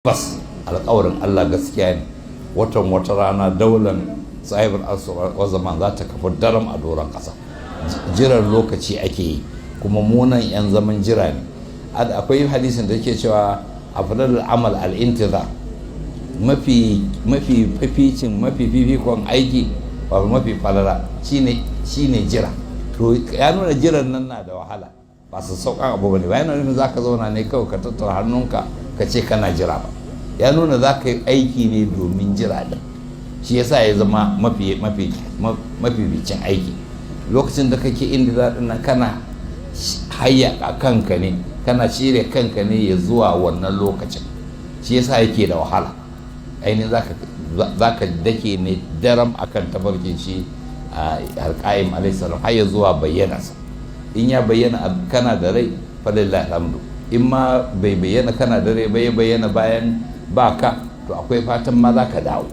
Tabbas alƙawarin Allah gaskiya ne. Watan wata rana daular sahibul asr wa zaman za ta kafa daram a doron ƙasa. Jiran lokaci ake yi, kuma munan 'yan zaman jira ne. Akwai hadisin da yake cewa afdalul amal al-intizar, mafi mafi fificin, mafi fifikon aiki, wato mafi falala, shine jira. To ya nuna jiran nan na da wahala, ba su sauƙan abu bane ba. Yana nufin zaka zauna ne kawai ka tattara hannunka ka ce kana jira ba. Ya nuna za ka yi aiki ne domin jira din. Shi yasa ya zama mafi mafi mafificin aiki. Lokacin da kake inda din nan, kana hayya kanka ne, kana shirya kanka ne ya zuwa wannan lokacin. Shi yasa yake da wahala. Ainihin za ka dake ne daram akan tafarkin shi a Alƙa'im alaihi salam har ya zuwa bayyanarsa. In ya bayyana kana da rai, falillahi alhamdu. In ma bai bayyana kana da rai ba, ya bayyana bayan ba ka, to akwai fatan ma za ka dawo.